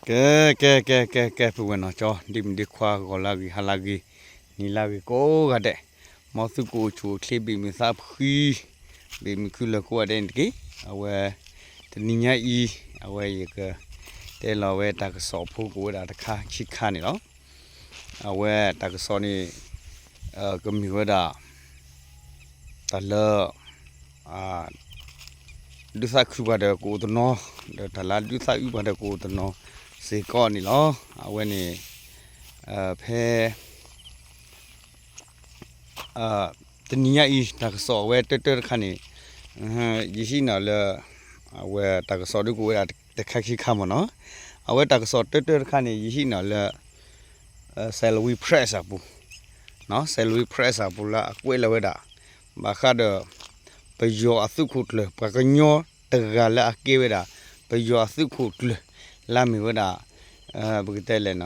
ကဲ ကဲ ကဲ ကဲ ကဲ ပုၢ်ဝဲၢ်နီၢ်ကၠီ ဒ့မုၣ်ဒ့ခွါ ဂီၤလၢအဂ့ၤ ဟါလၢအဂ့ၤ နံၤလၢအဂ့ၤ ကိးဂၤဒဲး, မ်သုကအိၣ်ဆူၣ်အိၣ်ချ့ ဘ့ၣ်မုာ်သးဖှံ ဘ့ၣ်မုာ်ခုလၢာ်ကိးဂၤဒဲးန့ၣ်တက့ၢ်. အဝဲ တနံၤညါအံၤ အဝဲယက တဲလီၤဝဲတၢ်ကစီၣ်ဖိကအိၣ်ဝဲဒၣ်တခါခံခါန့ၣ်လီၤ. အဝဲတၢ်ကစီၣ်န့ၣ် ကမ့ၢ်ဝဲဒၣ် တၢ်လၢ ဒုးသးခုပှၤဒီးကအိၣ်တနီၤ, ဒီးတၢ်လၢအဒုးသးအုးပှၤဒီးကအိၣ်တနီၤစ့ၢ်ကီးန့ၣ်လီၤ. အဝဲန့ၣ် ဖဲ တနံၤညါအံၤ တၢ်ကစီၣ်အဝဲတၢတၢတခါန့ၣ် ယဟံးန့ၢ်လၢ အဝဲတၢ်ကစီၣ်ဒုးကအိၣ်ဝဲဒၣ်တခါခံခါမ့ၢ်နီၤ. အဝဲတၢ်ကစီၣ်တၢတၢတခါန့ၣ် ယဟံးန့ၢ်လၢ Salween Press အပူၤ, Salween Press အပူၤလၢအကွဲးလီၤဝဲဒၣ် ဘၣ်ဃးဒီး ပယီၤအသုးခိၣ်ကျၢၢ် ပှၤကညီတဂၤလၢအကဲဝဲဒၣ် ပယီၤအသုးခိၣ်ကျၢၢ် လၢအမ့ၢ်ဝဲဒၣ် ပကတဲလဲၣ်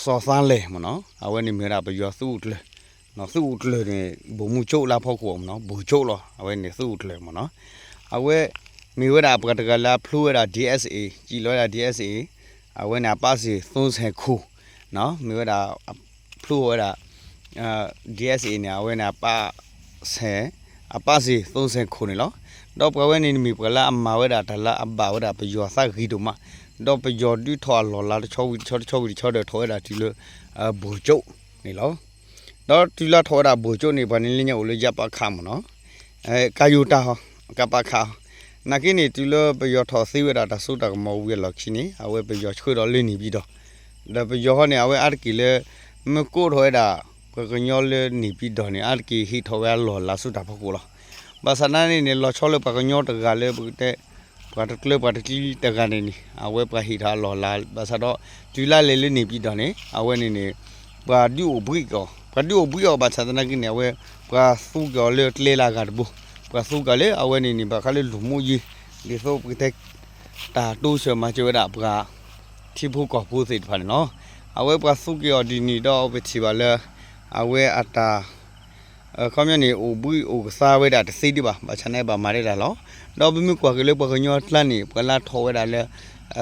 စီၤသးလဲၣ်မ့ၢ်နီၤ, အဝဲန့ၣ်မ့ၢ်ဝဲဒၣ်ပယီၤသုးခိၣ်ကျၢၢ်, သုးခိၣ်ကျၢၢ်န့ၣ် ဗိုလ်မှူးချုပ်လၢအဖီခိၣ်မ့ၢ်နီၤ, ဗိုလ်ချုပ်လီၤ, အဝဲန့ၣ်သုးခိၣ်ကျၢၢ်မ့ၢ်နီၤ. အဝဲ မ့ၢ်ဝဲဒၣ်ပှၤတဂၤလၢအဖျိဝဲဒၣ် ဒီး စံၣ်လီၤဝဲဒၣ် ဒီး အဝဲန့ၣ်အပၢ်စ့ၢ် သိစဲခိၣ်, မ့ၢ်ဝဲဒၣ် ဖျိဝဲဒၣ် ဒီး စံၣ်န့ၣ် အဝဲန့ၣ်အပၢ်စ့ၢ် အပၢ်စ့ၢ် သိစဲခိၣ်န့ၣ်လီၤ. ဒီးပှၤဝဲန့ၣ်မ့ၢ်ပှၤလၢအမၤဝဲဒၣ်တၢ်လၢအဘၣ်ဝဲဒၣ်ပယီၤသးဂ့ၤဒိၣ်မး, ဒီးပယီၤဒုးထီၣ်အလီၢ်လၤတဆီဝံၤတဆီတဆီဝံၤတဆီဒီးထီၣ်ဝဲဒၣ်တုၤလၢ ဗိုလ်ချုပ်န့ၣ်လီၤ. ဒီးတုၤလၢထီၣ်ဝဲဒၣ် ဗိုလ်ချုပ်န့ၣ် ပှၤန့ၣ်လၢညါအိၣ်လၢ ရပခ မ့ၢ်နီၤ, ကယိၤတၢ်ဟီ ကပခ နာ်က့န့ၣ် တုၤလၢပယီၤထီၣ်သ့ဝဲဒၣ်တၢ်စိတၢ်ကမီၤဝံၤအလီၢ်ခံန့ၣ် အဝဲပယီၤဆှၢဒီးလၢန့ၣ်ပၠံၣ်တီၢ်, ဒီးပယီၤဟီန့ၣ် အဝဲအါတက့ၢ်လၢ မ့ၢ်ကိးထီၣ်ဝဲဒၣ် ပှၤကညီလၢန့ၣ်ပၠံၣ်တီၢ်န့ၣ် အါတက့ၢ်ဟ့ၣ်ထီၣ်ဝဲအလီၢ်လၤဆူတၢ်ဖီခိၣ်လီၤ. ဘၣ်ဆၣ်သနာ်န့ၣ်န့ၣ် လီၤဆီလၢပှၤကညီတဂၤလၢပကတဲ ပှၤတကျၢၤပှၤတကျံတဂၤန့ၣ်န့ၣ် အဝဲပှၤဟ့ၣ်ထီၣ်အလီၢ်လၤ ဘၣ်ဆၣ်ဒီး တုၤလၢလဲၤလၢန့ၣ်ပၠံၣ်တီၢ်န့ၣ် အဝဲန့ၣ်န့ၣ် ပှၤဒုးအိၣ်ဘှံးက့ၤအီၤ, ပှၤဒုးအိၣ်ဘှံးအီၤဘၣ်ဆၣ်သနာ်က့န့ၣ် အဝဲ ပှၤသူက့ၤအီၤလၢကျဲလၢအဂၤတဘိ, ပှၤသူက့ၤအီၤလၢအဝဲန့ၣ်န့ၣ် ဘၣ်ဃးလၢလူၤမူယံၤ ဒ်သိးပကတဲ တၢ်တိစၢၤမၤစၢၤဝဲဒၣ်ပှၤ ထံဖိကီၢ်ဖိသ့ၣ်တဖၣ်န့ၣ်လီၤ. အဝဲပှၤသူက့ၤအီၤဒ်န့ၣ်ဒီးပထံၣ်ဘၣ်လၢ အဝဲအတၢ် ခီပညီန့ၣ် အိၣ်ဘှံးအိၣ်ကသါဝဲဒၣ်တသ့ဒံးဘၣ်, ဘၣ်ဆၣ်န့ၣ်ဘၣ်မၤဒၣ်တၢ်လီၤ. ဒီးပမ့ၢ်ကွၢ်က့ၤလၢပှၤကညီအကျါန့ၣ် ပှၤလၢထီၣ်ဝဲဒၣ်လၢ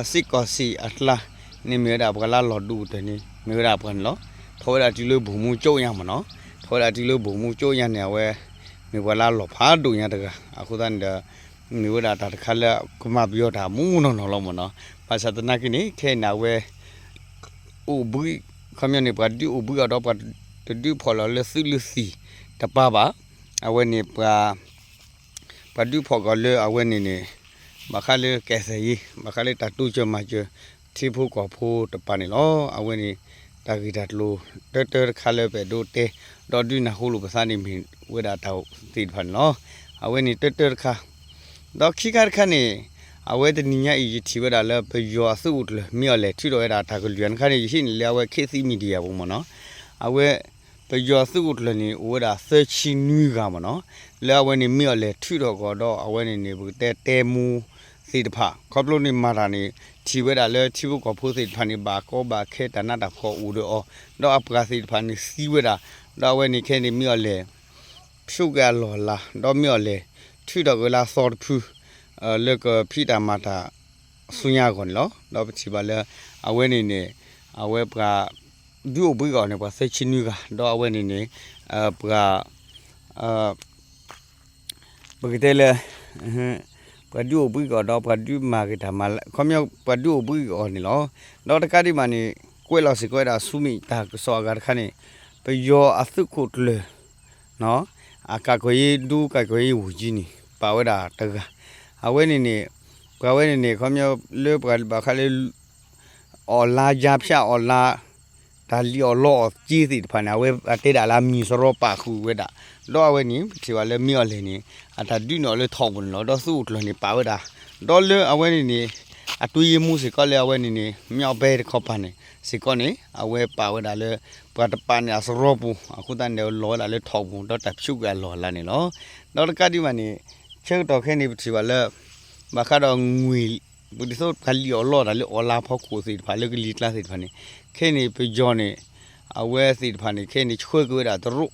စ့ၢ်ကီးစ့ၢ်အကျါန့ၣ် မ့ၢ်ဝဲဒၣ်ပှၤလၢလီၤဒိၣ်ကတၢၢ်န့ၣ် မ့ၢ်ဝဲဒၣ်ပှၤန့ၣ်လီၤ. ထီၣ်ဝဲဒၣ်တုၤလၢ ဗိုလ်မှူးချုပ် ညါမ့ၢ်နီၤ, ထီၣ်ဝဲဒၣ်တုၤလၢ ဗိုလ်မှူးချုပ် ညါန့ၣ် အဝဲ မ့ၢ်ပှၤလၢလီၤဖးဒိၣ်ညါတဂၤ, အဃိသတးန့ၣ်ဒီး မ့ၢ်ဝဲဒၣ်တၢ်တခါလၢကမၤပယီၤတၢ်မူနီၢ်နီၢ်လီၤမ့ၢ်နီၤ. ဘၣ်ဆၣ်သနာ်က့န့ၣ် ခဲအံၤန့ၣ် အဝဲ အိၣ်ဘှံး ခီပညီန့ၣ် ပှၤဒုးအိၣ်ဘှံးအီၤဒီးပှၤတဒုးဖီၣ်လီၤလၢသုးလၢသံၣ်တပၤဘၣ်. အဝဲန့ၣ် ပှၤဒုးဖီၣ်က့ၤအီၤလၢအဝဲန့ၣ်န့ၣ် ဘၣ်ဃးလၢကဲသဲးယံၤ ဘၣ်ဃးလၢတၢ်တိစၢၤမၤစၢၤ ထံဖိကီၢ်ဖိတပၤန့ၣ်လီၤ. အဝဲန့ၣ် တၢ်ဂ့ၢ်တၢ်ကျိၤတၢတၢတခါလၢပအဲၣ်ဒိးတဲ ဒီးဒုးနၢ်ဟူလိာ်ပသးန့ၣ်မ့ၢ်ဝဲဒၣ်တၢ်သ့ၣ်တဖၣ်န့ၣ်လီၤ. အဝဲန့ၣ်တၢတၢတခါ ဒီးခံခါတခါန့ၣ် အဝဲတနံၤညါအံၤ ယထံၣ်ဝဲဒၣ်လၢပယီၤအသုးခိၣ်ကျၢၢ် မ့ၢ်အီၤလဲၣ် ထုးထီၣ်ဝဲဒၣ်တၢ်ကလုၢ်တခါန့ၣ် ယဟံးန့ၢ်လၢအဝဲ ခေတ်သစ် Media ပူၤမ့ၢ်နီၤ. အဝဲ ပယီၤသုးခိၣ်ကျၢၢ်န့ၣ် အိၣ်ဝဲဒၣ်သၢဆံနွံဂၤမ့ၢ်နီၤ, လၢအဝဲန့ၣ်မ့ၢ်အီၤလဲၣ်ထုးထီၣ်က့ၤဒီး အဝဲန့ၣ်န့ၣ် ပကတဲတဲမူသ့ၣ်တဖၣ် ခီဖျိန့ၣ်မၤတၢ်န့ၣ် ထံၣ်ဝဲဒၣ်လၢထံဖိကီၢ်ဖိသ့ၣ်တဖၣ်န့ၣ် ဘၣ်ကီဘၣ်ခဲတၢ်နးတၢ်ဖှီၣ်အိၣ်ဒီးအီၤ, ဒီးအပှၤသ့ၣ်တဖၣ်န့ၣ်သံဝဲဒၣ်, ဒီးအဝဲန့ၣ်ခဲအံၤန့ၣ်မ့ၢ်အီၤလဲၣ် ဖျိက့ၤအလီၢ်အလၤ ဒီးမ့ၢ်အီၤလဲၣ် ထုးထီၣ်က့ၤလၢအသီတဖု လၢကဖံးတၢ်မၤတၢ်ဆူညါအဂီၢ်န့ၣ်လီၤ. ဒီးပထံၣ်ဘၣ်လၢ အဝဲန့ၣ်န့ၣ် အဝဲပှၤ ဒုးအိၣ်ဘှံးအီၤန့ၣ် ပှၤသၢဆံနွံဂၤ, ဒီးအဝဲန့ၣ်န့ၣ် ပှၤ ပကတဲလၢ ပှၤဒုးအိၣ်ဘှံးအီၤဒီး ပှၤဒုးမၤက့ၤတၢ်မၤလၤ ခီပညီ ပှၤဒုးအိၣ်ဘှံးအီၤန့ၣ်လီၤ. ဒီးတကးဒံးဘၣ်န့ၣ် ကွဲးလီၤစ့ၢ်ကီးဝဲဒၣ်ဆူမဲာ်တၢ်ကစီၣ်အဂၤတခါန့ၣ် ပယီၤအသုးခိၣ်ကျၢၢ် အကးကီၤယ့ဒူ ကးကီၤယ့ဝူၤကၠံန့ၣ် ပာ်ဝဲဒၣ်တဂၤ, အဝဲန့ၣ်န့ၣ် ပှၤဝဲန့ၣ်န့ၣ် ခီပညီလၢပှၤဘၣ်ဃးလၢ အီၣ်လါယါဖၠၣ်အီၣ်လါ တၢ်လံၣ်အီၣ်လီအီၣ်က့သ့ၣ်တဖၣ်န့ၣ် အဝဲအတဲဒၣ်လၢအမံၤစရီပာ်ဃုာ်ဝဲဒၣ်, ဒီးအဝဲန့ၣ် ပထံၣ်ဘၣ်လၢမ့ၢ်အီၤလဲၣ်န့ၣ် အတၢ်ဒုးန့ၢ်အီၤလၢထိးပူၤန့ၣ်လီၤ. ဒီးသုးခိၣ်ကျၢၢ်န့ၣ်ပာ်ဝဲဒၣ်, ဒီးလၢအဝဲန့ၣ်န့ၣ် အတူၢ်ယံၤမူစ့ၢ်ကီးလၢအဝဲန့ၣ်န့ၣ် မ့ၢ်အီၤပဲတခီပၤန့ၣ် စ့ၢ်ကီးန့ၣ် အဝဲပာ်ဝဲဒၣ်လၢ ပှၤတပာ်န့ၣ်အစရီပူၤ အဃိသတးန့ၣ် လီၤဝဲဒၣ်လၢထိးပူၤ ဒီးတၢ်ဖျိကွံာ်အလီၢ်အလၤန့ၣ်လီၤ. ဒီးတကးဒံးဘၣ်န့ၣ် ဆၢကတီၢ်ခဲအံၤန့ၣ် ပထံၣ်ဘၣ်လၢ ဘၣ်ဃးဒီးငွေ ပဒ်သိးပှၤလံၣ်အီၣ်လီတၢ်လၢအီၣ်လါဖီခိၣ်သ့ၣ်တဖၣ်လၢကလံၤကျါသ့ၣ်တဖၣ်န့ၣ် ခဲအံၤန့ၣ် ပယီၤန့ၣ် အဝဲသ့ၣ်တဖၣ်န့ၣ် ခဲအံၤန့ၣ် ဆှၢက့ၤဝဲဒၣ်တရူး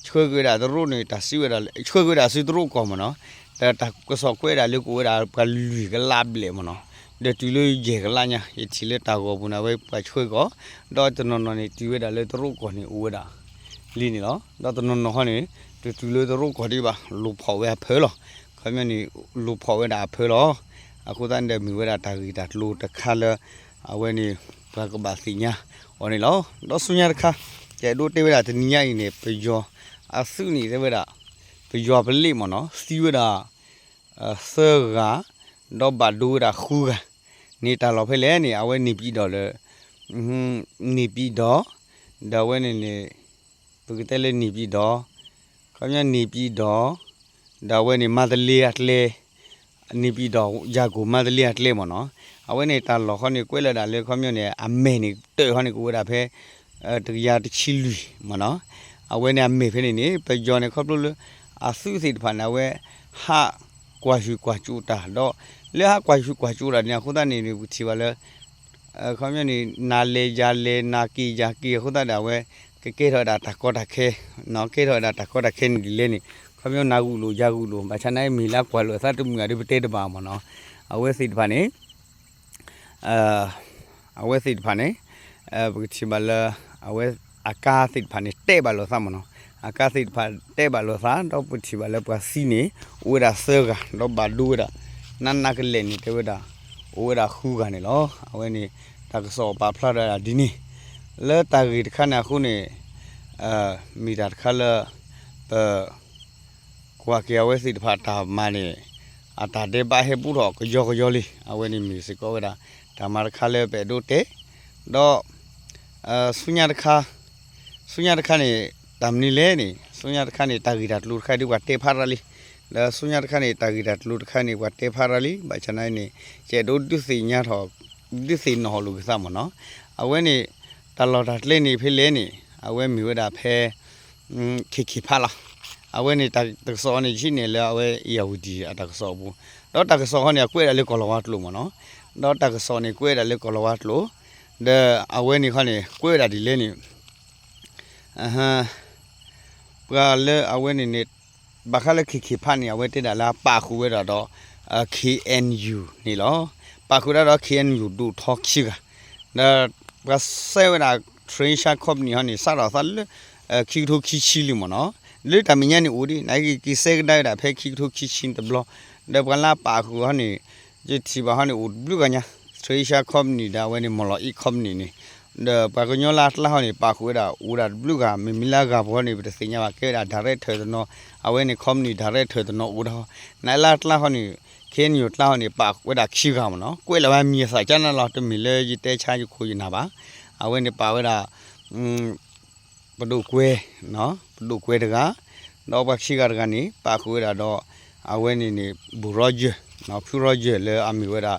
ဆှၢက့ၤဝဲဒၣ်တရူးန့ၣ် တၢ်စံးဝဲဒၣ် ဆှၢက့ၤဝဲဒၣ်ဆူတရူးကီၢ်မ့ၢ်နီၤ, ဒီးတၢ်ကစီၣ်ကွဲးဒၣ်လၢကအိၣ်ဝဲဒၣ်ပှၤလွံၢ်ကလးဘျဲၣ်မ့ၢ်နီၤ, ဒီးတုၤလၢယဲၢ်ကလးညါ ယထံၣ်လၢတၢ်ဂီၤပူၤန့ၣ် အဝဲပှၤဆှၢကီၢ်, ဒီးတနီၤနီၤန့ၣ် တုၤဝဲဒၣ်လၢတရူးကီၢ်န့ၣ် အိၣ်ဝဲဒၣ်လံန့ၣ်လီၤ. ဒီးတနီၤနီၤဟီန့ၣ် တတုၤလၢတရူးကီၢ်ဒံးဘၣ် လူၤဖီၣ်ဝဲအဖၢလီၤ. ခီပညီန့ၣ် လူၤဖီၣ်ဝဲဒၣ်အဖၢလီၤ. အဃိသတးန့ၣ်ဒီး မ့ၢ်ဝဲဒၣ်တၢ်ဂ့ၢ်တၢ်ကျိၤတခါလၢ အဝဲန့ၣ် ပှၤကဘၣ်သ့ၣ်ညါအီၤန့ၣ်လီၤ. ဒီးဆူညါတခါ ယအဲၣ်ဒိးတဲဝဲဒၣ်တနံၤညါအံၤန့ၣ် ပယီၤအသုးန့ၣ်တဲဝဲဒၣ် ပယီၤပလ့ၣ်မ့ၢ်နီၤ သံဝဲဒၣ် သၢဂၤ ဒီးဘၣ်ဒိဝဲဒၣ်ဃုဂၤန့ၣ် တၢ်လီၢ်ဖဲလဲၣ်န့ၣ် အဝဲန့ၣ်ပံၤဒီးလၢ န့ၣ်ပံၤဒီး ဒီးအဝဲန့ၣ်န့ၣ် ပကတဲလၢန့ၣ်ပံၤဒီး ခီပညီန့ၣ်ပံၤဒီး ဒီးအဝဲန့ၣ်မါတလ့အကျဲ န့ၣ်ပံၤဒီး ယၤကိာ်မါတလ့အကျဲမ့ၢ်နီၤ. အဝဲန့ၣ်တၢ်လီၢ်ခီန့ၣ် ကွဲးလီၤဒၣ်လၢခီပညီန့ၣ် အမဲာ်န့ၣ်တၢၢ်ခီန့ၣ် ကအိၣ်ဝဲဒၣ်ဖဲ တကယၤတဆံလွံၢ်မ့ၢ်နီၤ. အဝဲန့ၣ်အမဲာ်ဖဲန့ၣ်န့ၣ် ပယီၤန့ၣ်ခီဖျိလၢ အသုးသ့ၣ်တဖၣ်န့ၣ် အဝဲ ဟးကွၢ်ဟုၣ်ကွၢ်စူၣ်တၢ်ဒီး လၢဟးကွၢ်ဟုၣ်ကွၢ်စူၣ်တၢ်န့ၣ် အဃိသတးန့ၣ် ပထံၣ်ဘၣ်လၢ ခီပညီန့ၣ် နၤလဲၤယၤလဲၤ နၤက့ၤယၤက့ၤ အဃိသတးဒီး အဝဲကကဲထီၣ်ဝဲဒၣ်တၢ်ကီတၢ်ခဲ ကဲထီၣ်ဝဲဒၣ်တၢ်ကီတၢ်ခဲန့ၣ်ဒ်လဲၣ်န့ၣ် ခီပညီနၤဂုာ်လိာ်ယၤဂုာ်လိာ် ဘၣ်ဆၣ်နာ်အံၤမ့ၢ်လၢကွၢ်လိာ်အသးတမုာ်ဂ့ၤဒီးပတဲတဘၣ်မ့ၢ်နီၤ. အဝဲသ့ၣ်တဖၣ်န့ၣ် အဝဲသ့ၣ်တဖၣ်န့ၣ် ပကထံၣ်ဘၣ်လၢ အဝဲအကါသ့ၣ်တဖၣ်န့ၣ် တဲဘၣ်လိာ်သးမ့ၢ်နီၤ. အကါသ့ၣ်တဖၣ်တဲဘၣ်လိာ်သး ဒီးပထံၣ်ဘၣ်လၢပှၤသံန့ၣ် အိၣ်ဝဲဒၣ်သၢဂၤ ဒီးဘၣ်ဒိဝဲဒၣ် နးနးကလဲာ်န့ၣ် တဲဝဲဒၣ် အိၣ်ဝဲဒၣ်ဃုဂၤန့ၣ်လီၤ. အဝဲန့ၣ် တၢ်ကစီၣ်ပာ်ဖျါထီၣ်ဝဲဒၣ်ဒ်န့ၣ် လၢတၢ်ဂ့ၢ်တခါန့ၣ်အဃိန့ၣ် မ့ၢ်တၢ်တခါလၢ ပ ကွၢ်က့ၤအဝဲသ့ၣ်တဖၣ်တၢ်မၤန့ၣ် အတၢ်ဒဲးဘးဟဲဘူးထီၣ်ကယီကယီလံ. အဝဲန့ၣ်မ့ၢ်စ့ၢ်ကီးဝဲဒၣ် တၢ်မၤတခါလၢပအဲၣ်ဒိးတဲ ဒီး ဆူညါတခါ ဆူညါတခါန့ၣ် တၢ်မနုၤလဲၣ်န့ၣ် ဆူညါတခါန့ၣ် တၢ်ဂ့ၢ်တၢ်ကျိၤတခါဒ်ပှၤတဲဖးရၤလံ. ဒီးဆူညါတခါန့ၣ် တၢ်ဂ့ၢ်တၢ်ကျိၤတခါန့ၣ် ပှၤတဲဖးရၤလံ. ဘၣ်ဆၣ်နာ်အံၤန့ၣ် ယအဲၣ်ဒိးဒုးသ့ၣ်ညါထီၣ် ဒုးသ့ၣ်နီၣ်လိာ်က့ၤသးမ့ၢ်နီၤ. အဝဲန့ၣ် တၢ်လီၢ်တၢ်ကျဲန့ၣ်ဖဲလဲၣ်န့ၣ် အဝဲမ့ၢ်ဝဲဒၣ်ဖဲ ခ့ၣ်ခ့ၣ်ဖးလီၤ. အဝဲန့ၣ်တၢ်ကစီၣ်န့ၣ် ယဟံးန့ၢ်လၢအဝဲ အ့ၣ်ယၢ်ဝတံၣ် အတၢ်ကစီၣ်အပူၤ, ဒီးတၢ်ကစီၣ်ခီန့ၣ် အကွဲးဒၣ်လၢကီၢ်လီၤဝါကျိာ်မ့ၢ်နီၤ, ဒီးတၢ်ကစီၣ်န့ၣ် ကွဲးဒၣ်လၢကီၢ်လီၤဝါကျိာ်, ဒီးအဝဲန့ၣ်ခီန့ၣ် ကွဲးဝဲဒၣ်ဒ်လဲၣ်န့ၣ် ပှၤလၢအဝဲန့ၣ်န့ၣ် ဘၣ်ဃးလၢခ့ၣ်ခ့ၣ်ဖးန့ၣ် အဝဲတဲဒၣ်လၢပာ်ဃုာ်ဝဲဒၣ်ဒီး ခ့ၣ်အဲၣ်ယူၣ်န့ၣ်လီၤ. ပာ်ဃုာ်ဒၣ်ဒီး ခ့ၣ်အဲၣ်ယူၣ် ဒိၣ်ထီခံဂၤ, ဒီးပှၤစဲဝဲဒၣ် Trisha Company ဟီန့ၣ် စးထီၣ်သးလၢ ခံကထိခံဆံလံမ့ၢ်နီၤ, လၢတၢ်မဲာ်ညါန့ၣ်အိၣ်ဒံး နာ်က့ၤက့ၤစဲကဒါဝဲဒၣ်ဖဲခံကထိခံဆံတဘျီ, ဒီးပှၤလၢပာ်ဃုာ်ဟီန့ၣ် ယထံၣ်ဘၣ်ဟီန့ၣ် အိၣ်တဘျုးဂၤညါ, Trisha Company ဒီးအဝဲန့ၣ် မီၢ်လီၤအံၣ် Company န့ၣ်, ဒီးပှၤကညီလၢအကျါဟီန့ၣ် ပာ်ဃုာ်ဝဲဒၣ်အိၣ်ဒၣ်တဘျုးဂၤ, မ့မ့ၢ်လၢအဂၤပူၤဟီန့ၣ် ပတသ့ၣ်ညါဘၣ် ကဲဝဲဒၣ် director တနီၤ, အဝဲန့ၣ် company director တနီၤအိၣ်ဒၣ်ဟီ, နလၢအကျါဟီန့ၣ် ခ့ၣ်အဲၣ်ယူၣ် ကျါဟီန့ၣ် ပာ်ဝဲဒၣ်ခံဂၤမ့ၢ်နီၤ, ကွဲးလီၤဝဲမံၤအသးကၠါနၤလီၤ, တမ့ၢ်လၢယတဲဆါယခိၣ်ယနၢ်ဘၣ်, အဝဲန့ၣ်ပာ်ဝဲဒၣ် ပဒိၣ်ကွဲၤ, ပဒိၣ်ကွဲၤတဂၤ, ဒီးပှၤခံဂၤတဂၤန့ၣ် ပာ်ဃုာ်ဝဲဒၣ်ဒီး အဝဲန့ၣ်န့ၣ် ဘူၣ်ရီယၢၢ်, ဖုရီယၢၢ်လၢအမ့ၢ်ဝဲဒၣ်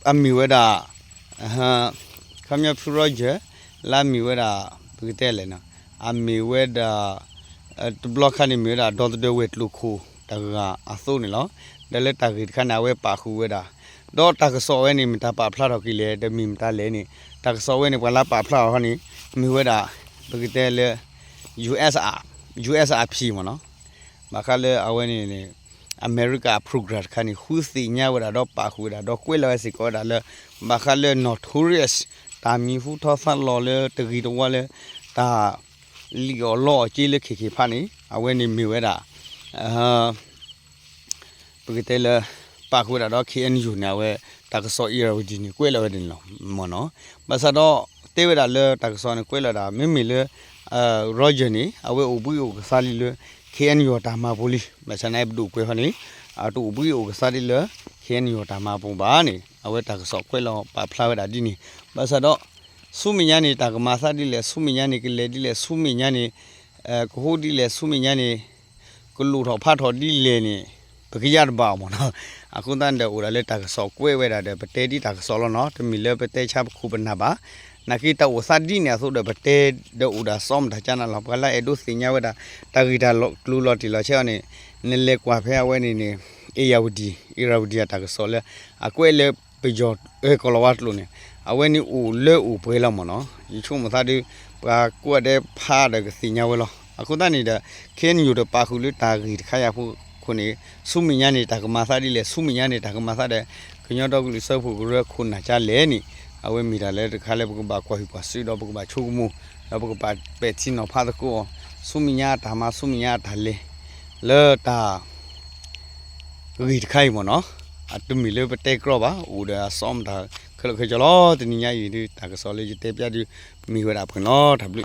အမ့ၢ်ဝဲဒၣ် ခီပညီဖုရီယၢၢ် လၢအမ့ၢ်ဝဲဒၣ် ပကတဲလဲၣ်နီၤ, အမ့ၢ်ဝဲဒၣ် တဘျီခါန့ၣ်မ့ၢ်ဝဲဒၣ် ဒီသဒၢဝဲၤကျိၤခိၣ်တဂၤအသိးန့ၣ်လီၤ. ဒီးလၢတၢ်ဂ့ၢ်တခါန့ၣ် အဝဲပာ်ဃုာ်ဝဲဒၣ်, ဒီးတၢ်ကစီၣ်ဝဲန့ၣ် မတၤပာ်ဖျါထီၣ်က့ၤလဲၣ်, ဒီးမ့ၢ်မတၤလဲၣ်န့ၣ်, တၢ်ကစီၣ်ဝဲန့ၣ် ပှၤလၢပာ်ဖျါအီၤဟီန့ၣ် မ့ၢ်ဝဲဒၣ် ပကတဲလၢ ယူၢ်အ့ၣ်အၣ် ယူၢ်အ့ၣ်အၣ်ပံ မ့ၢ်နီၤ, ဘၣ်ဃးလၢအဝဲန့ၣ်န့ၣ် အမဲရကၤအ program တခါန့ၣ် ဃုသ့ၣ်ညါဝဲဒၣ်ဒီးပာ်ဃုာ်ဝဲဒၣ် ဒီးကွဲးလီၤဝဲစ့ၢ်ကီးဝဲဒၣ်လၢ ဘၣ်ဃးလၢ notorious တၢ်မံၤဟူထီၣ်သါလီၤလၢတဂ့ၤတဝါလၢ တၢ်လံၣ်အီၣ်လီအီၣ်က့လၢခ့ၣ်ခ့ၣ်ဖးန့ၣ် အဝဲန့ၣ်မ့ၢ်ဝဲဒၣ် ပကတဲလၢ ပာ်ဃုာ်ဝဲဒၣ်ဒီး ခ့ၣ်အဲၣ်ယူၣ် န့ၣ် အဝဲတၢ်ကစီၣ် အ့ၣ်ရၤဝတံၣ်န့ၣ် ကွဲးလီၤဝဲဒၣ်န့ၣ်လီၤမ့ၢ်နီၤ, ဘၣ်ဆၣ်ဒီး တဲဝဲဒၣ်လၢတၢ်ကစီၣ်န့ၣ် ကွဲးလီၤဝဲဒၣ် မ့မ့ၢ်လၢ ရီယၢၢ်န့ၣ် အဝဲအိၣ်ဘှံးအိၣ်ကသါလံလၢ ခ့ၣ်အဲၣ်ယူၣ် တၢ်မၤပူၤလံ, ဘၣ်ဆၣ်နာ်အံၤပဒိၣ်ကွဲၤဟီန့ၣ် အတအိၣ်ဘှံးအိၣ်ကသါဒ်လၢ ခ့ၣ်အဲၣ်ယူၣ် တၢ်မၤပူၤဘၣ်န့ၣ် အဝဲတၢ်ကစီၣ်ကွဲးလီၤပာ်ဖျါဝဲဒၣ်ဒ်န့ၣ်, ဘၣ်ဆၣ်ဒီး ဆူမဲာ်ညါန့ၣ် တၢ်ကမၤသးဒ်လဲၣ်, ဆူမဲာ်ညါန့ၣ် ကလဲၤဒ်လဲၣ်, ဆူမဲာ်ညါန့ၣ် ကဟိဒ်လဲၣ်, ဆူမဲာ်ညါန့ၣ် ကလိၣ်ထီၣ်ဖးထီၣ်ဒ်လဲၣ်န့ၣ် ပကယါတဘၣ်အီၤမ့ၢ်နီၤ, အဃိသတးန့ၣ်ဒီး အိၣ်ဒၣ်လၢတၢ်ကစီၣ်ကွဲးဝဲဒၣ်ဒီး ပတဲဒ်တၢ်ကစီၣ်လီၤနီၤ, တမ့ၢ်လၢပတဲဆါပခိၣ်ပနၢ်ဘၣ်, နာ်က့တၢ်အိၣ်သးဒ်န့ၣ်အသိးဒီး ပတဲဒီးအိၣ်ဒၣ်စီမတၤကၠါနၤလီၤ, ပှၤလၢအဲၣ်ဒိးသ့ၣ်ညါဝဲဒၣ် တၢ်ဂ့ၢ်တၢ်ကျိၤလီၤတံၢ်လီၤဆဲးအီၤန့ၣ် နလဲၤကွၢ်ဖဲအဝဲန့ၣ်န့ၣ် အ့ၣ်ယၢ်ဝတံၣ်, အ့ၣ်ရၤဝတံၣ်အတၢ်ကစီၣ်လၢ အကွဲးလၢပယီၤ ကီၢ်လီၤဝါကျိာ်န့ၣ် အဝဲန့ၣ်အိၣ်လၢအိၣ်ပှဲၤလီၤမ့ၢ်နီၤ, ယဆိကမိၣ်သးဒ် ပှၤကိးဂၤဒဲးဖးဒီးကသ့ၣ်ညါဝဲလီၤ, အဃိသတးန့ၣ်ဒီး ခ့ၣ်အဲၣ်ယူၣ် တပာ်ဃုာ်လၢတၢ်ဂ့ၢ်တခါယၤဖိ အဃိန့ၣ် ဆူမဲာ်ညါန့ၣ် တၢ်ကမၤသးဒ်လဲၣ်, ဆူမဲာ်ညါန့ၣ် တၢ်ကမၤသးဒီး ကညီဒီကလုာ်စၢဖှိၣ်ကရၢခိၣ်နၢ်ကၠါလဲၣ်န့ၣ် အဝဲမ့ၢ်တၢ်လၢတခါလၢပကဘၣ်ကွၢ်ဟုၣ်ကွၢ်စူၣ်ဒီးပကဘၣ်ဆိကမိၣ် ဒီးပကဘၣ်ပဲာ်ထံနီၤဖးသကိးအီၤ, ဆူမဲာ်ညါအတၢ်မၤ ဆူမဲာ်ညါအတၢ်လဲၤ လၢတၢ် ဂ့ၢ်တခါအံၤမ့ၢ်နီၤ, အတမ့ၢ်လၢပတဲကြီဘၣ်, အိၣ်ဒီးအစီမတၤခဲလၢာ်ခဲဆ့လီၤ. တနံၤညါအံၤဒုး တၢ်ကစီၣ်လၢယတဲပျးဒုး မ့ၢ်ဝဲဒၣ်ပှဲၤလီၤ. တၢ်ဘျုး